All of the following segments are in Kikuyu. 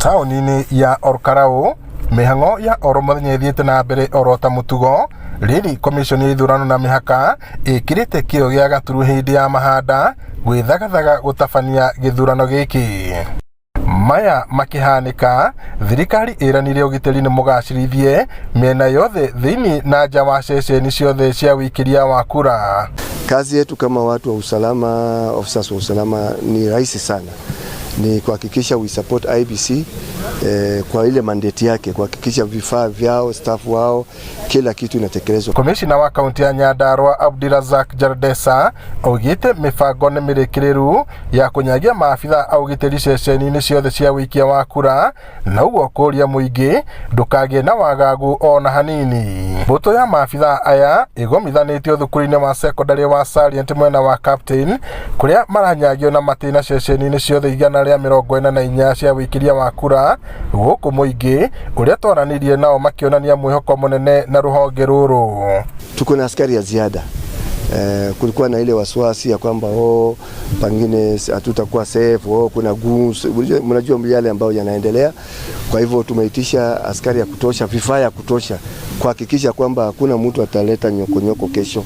Taũni-inĩ ya Olkalau, mĩhang'o ya oro mũthenya ĩthiĩte na mbere oro ta mũtugo, rĩrĩ komiconi ya ithurano na mĩhaka ĩkĩrĩte kĩo gĩa gaturu hĩndĩ ya mahanda gwĩthagathaga gũtabania gĩthurano gĩkĩ. Maya makĩhanĩka, thirikari ĩranire ũgitĩri nĩ mũgacĩrithie mĩena yothe thĩinĩ na nja wa ceceni ciothe cia ũikĩria wa kura. Kazi yetu kama watu wa usalama, officers wa usalama ni rahisi sana, ni kuhakikisha we support IEBC kwa ile mandate yake, kuhakikisha vifaa vyao, staff wao, kila kitu inatekelezwa. Komishina wa kaunti ya Nyandarua Abdirazak Jardesa augĩte mĩbango nĩ mĩrĩkĩrĩru ya kũnyagia maabitha a ũgitĩri ceceni-inĩ ciothe cia ũikia wa kura na ũguo kũria mũingĩ ndũkagĩe na wagagu ona hanini. Mbũtũ ya maabitha aya ĩgomithanĩtio thukuru-inĩ wa cekondarĩ wa Salient mwena wa Captain kũrĩa maranyagio na matĩna ceceni-inĩ ciothe 144 cia ũikĩria wa kura gũkũ mũingĩ ũrĩa twaranirie nao makĩonania mwĩhoko mũnene na rũhonge rũrũ. Tuko na askari ya ziada. Kulikuwa na ile wasiwasi ya kwamba oh, pengine hatutakuwa safe, oh, kuna goons, mnajua yale ambayo yanaendelea. Kwa hivyo tumeitisha askari ya kutosha, vifaa ya kutosha kuhakikisha kwamba hakuna mtu ataleta nyokonyoko kesho,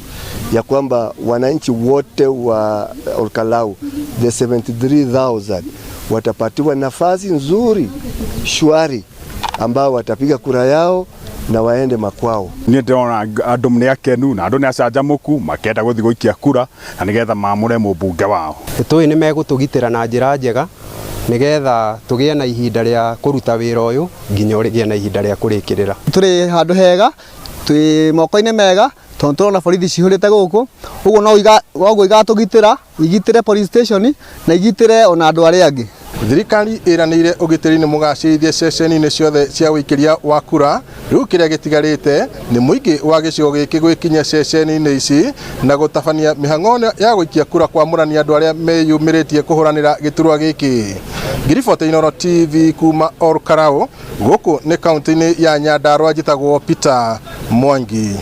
ya kwamba wananchi wote wa Olkalau the 73,000 watapatiwa nafasi nzuri shwari ambao watapiga kura yao na waende makwao. Niĩ ndĩrona andũ nĩ akenu na andũ nĩ acanjamũku makenda gũthiĩ gũikia kura na nĩgetha maamũre mũmbunge wao. Tũĩ nĩ megũtũgitĩra na njĩra njega nĩgetha tũgĩe na ihinda rĩa kũruta wĩra ũyũ nginya ũgĩe na ihinda rĩa kũrĩkĩrĩra. Tũrĩ handũ hega, twĩ moko-inĩ mega tondũ tũrona borithi cihũrĩte gũkũ ũguo no noguo igatũgitĩra, igitĩre police station na igitĩre ona andũ arĩa angĩ. Thirikari ĩranĩire ũgitĩri nĩ mũgacĩrithie ceceni-inĩ ciothe cia ũikĩria wa kura. Rĩu kĩrĩa gĩtigarĩte nĩ mũingĩ wa gĩcigo gĩkĩ gwĩkinyia ceceni-inĩ ici na gũtabania mĩhang'o ya gũikia kura kwamũrania andũ arĩa meyumĩrĩtie kũhũranĩra gĩturwa gĩkĩ. Ngiriboti Inooro TV kuma Olkalau, gũkũ nĩ kaunti-inĩ ya Nyandarua, njĩtagwo Peter Mwangi.